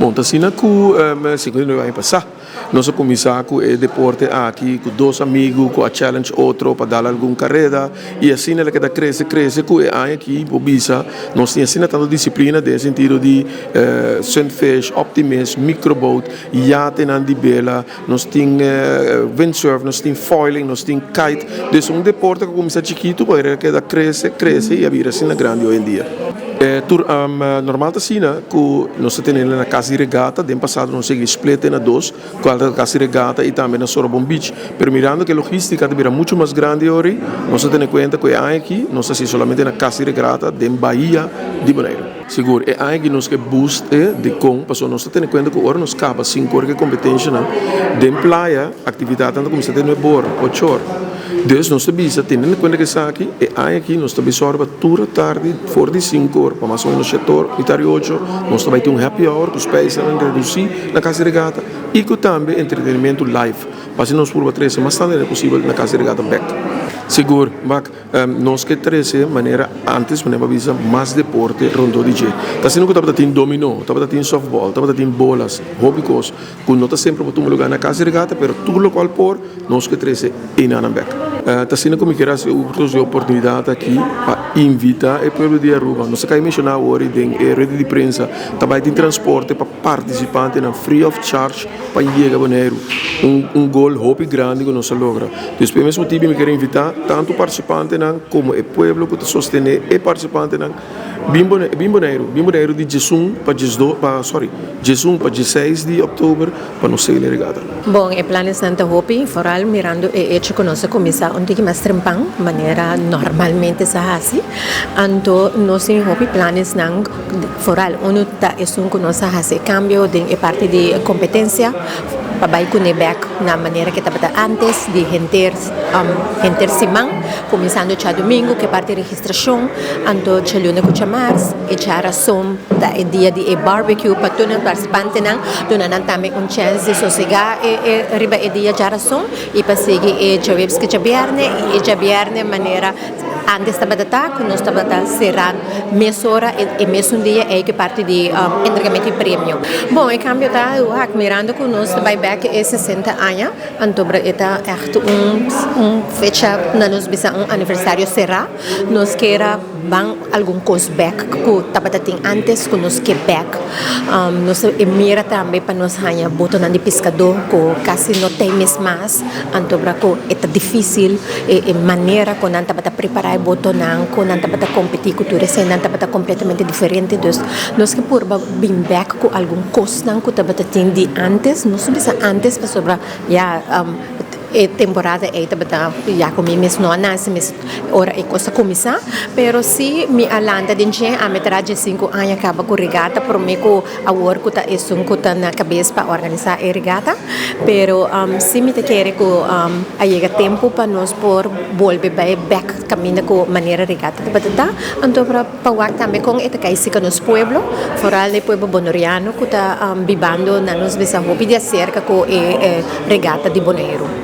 Bon, ta asina ku 59 aña pasá nos a kuminsá ku e deporte aki ku dos amigu ku a challenge otro pa dal algun kareda i asina el a keda krese krese ku e aña aki bo bisa nos tin asina tantu disiplina den e sentido di sunfish, optimist, microboat, yatenan di bela, nos tin windsurf, nos tin foiling, nos tin kite. Dus un deporte ku a kuminsá chikitu pero el a keda krese krese i a bira asina grandi oyendia. Tur normal ta asina ku nos ta tene na kas di regata. Den pasado nos sigui split e na dos, kual ta kas di regata i tambe na Sorobon Beach. Pero mirando ku e logistica ta bira muchu mas grandi ori, nos ta tene kuenta ku e aña aki nos ta hasi solamente na kas di regrata den Bahia di Boneiru. Sigur e aña aki nos ke boost e dikon pasobra nos ta tene kuenta ku ora nos kaba sinku ora ku e kompetenshanan den playa aktividatnan ta kuminsá te nuebe ora, ocho ora. Dus nos ta bisa teniendo kuenta ku esaki e aña aki nos ta bai sòru pa tur atardi for di sinku or pa mas o menos shete or, mitar di ocho nos ta bai tin un happy hour ku spijsnan redusí na Kas di Regata i ku tambe entretenimentu live pa asina nos purba trese mas tantu hende posibel na Kas di Regata bèk. Sigur, wak, nos ke trese manera antes manera bo a bisa mas deporte rondó di dje. Ta asina ku tabata tin dominó, tabata tin softball, tabata tin bolas, hopi kos. Ku no ta semper por tuma lugá na Kas di Regata, pero tur lokual por, nos ke trese einanan bèk. Ta asina ku mi kier hasi uso di e oportunidat aki pa invitá e pueblo di Aruba. Nos a kai menshoná awor den e rueda di prensa, ta bai tin transporte pa partisipantenan free of charge pa yega Boneiru. Un un gol hopi grandi ku nos a logra. Dus pa e mes motibu mi kier invitá tantu partisipantenan komo e pueblo ku ta sostené e partisipantenan, Bin bin Boneiru, bin Boneiru di diesun pa diesdos pa sorry diesun pa dieseis di oktober pa nos sail e regata. Bon, e planesnan ta hopi, foral mirando e echo ku nos a kuminsá un tiki mas trempan manera normalmente sa hasi. Anto nos tin hopi planesnan, foral unu ta esun ku nos a hasi e kambio den e parti di kompetensia pa bai kuné bèk na manera ke tabata ántes di henter henter siman, kuminsando djadumingu ku e parti registrashon. Anto djaluna ku djamars e djarason ta e dia di e barbecue pa tur nan partisipantenan, duna nan tambe un chèns di sosegá e e riba e dia djarason i pa sigui e djaweps ku djabièrnè i e djabièrnè manera antes tabata ta ku nos tabata será mesora e mesun dia ei ku e parti di entregamentu di premio. Bon e kambio ta wak mirando ku nos ta bai bèk e 60 aña anto e ta ègt un un fecha na nos bisa un aniversario será. Nos kier a ban algun kos bek ku tabata tin antes ku nos ke bek. Nos e mira tambe pa nos haña botonan di piskadó ku kasi no tei mes mas, antobra ku e ta difísil e manera ku nan tabata prepará e botonan, ku nan tabata kompetí ku tur esei nan tabata kompletamente diferente. Dus nos ke purba bin bek ku algun kosnan ku tabata tin di antes, nos no bisa antes pasobra ya. E temporada ei tabata ya ku mi mes no a nase mes ora e kos a kuminsá, pero si mi a lanta den dje, ami ta ra diesinku aña kaba ku regata promé ku awor ku ta esun ku ta na kabes pa organisá e regata. Pero si mi ta kere ku a yega tempu pa nos por bolbe bai bèk kaminda ku manera regata tabata ta, anto pa wak tambe kon e ta kai sika nos pueblo, foral e pueblo boneriano ku ta bibando na nos bisa hopi di aserka ku e regata di Boneiru.